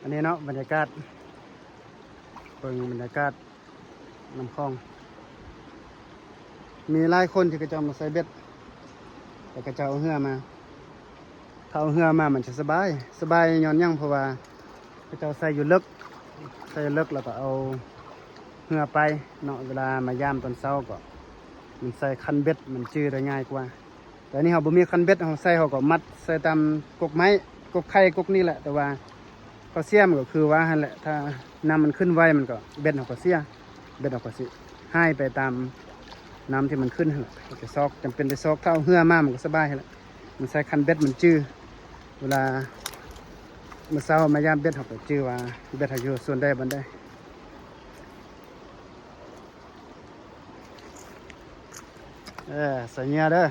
ອັນນີ້ເນາະ ບັນຍາກາດ ເບິ່ງບັນຍາກາດນ້ຳຂອງ. ມີຫຼາຍຄົນທີ່ເຂົາເຈົ້າມາໃສ່ເບັດ ແລ້ວເຂົາເຈົ້າເອົາເຮືອມາ. ຖ້າເອົາເຮືອມາມັນຈະສະບາຍ, ສະບາຍຍ້ອນຫຍັງ? ເພາະວ່າເຂົາເຈົ້າໃສ່ຢູ່ເລິກ, ໃສ່ເລິກແລ້ວກໍເອົາເຮືອໄປເນາະ. ເວລາມາຢາມຕອນເຊົ້າກໍ ມັນໃສ່ຄັນເບັດ ມັນຈື່ໄດ້ງ່າຍກວ່າ. ແຕ່ອັນນີ້ເຮົາບໍ່ມີຄັນເບັດ, ເຮົາໃສ່ ເຮົາກໍມັດໃສ່ຕາມກົກໄມ້ ກົກໄຂ່ ກົກນີ້ແຫຼະ. ແຕ່ວ່າຂໍ້ເສຍມັນກໍຄືວ່າຫັ້ນແຫຼະ, ຖ້ານ້ຳມັນຂຶ້ນໄວ ມັນກໍ ເບັດເຮົາກໍເສຍ, ເບັດເຮົາກໍຊິຫາຍໄປຕາມນ້ຳທີ່ມັນຂຶ້ນຫັ້ນແຫຼະ. ເຮົາຈະຊອກ, ຈຳເປັນໄດ້ຊອກ. ຖ້າເອົາເຮືອມາ ມັນກໍສະບາຍຫັ້ນແຫຼະ, ມັນໃສ່ຄັນເບັດ ມັນຈື່. ເວລາມື້ເຊົ້າມາຢາມເບັດ ເຮົາກໍຈື່ວ່າເບັດເຮົາຢູ່ສ່ວນໃດບ່ອນໃດ. ເອີ ໃສ່ເຫຍື່ອເດີ.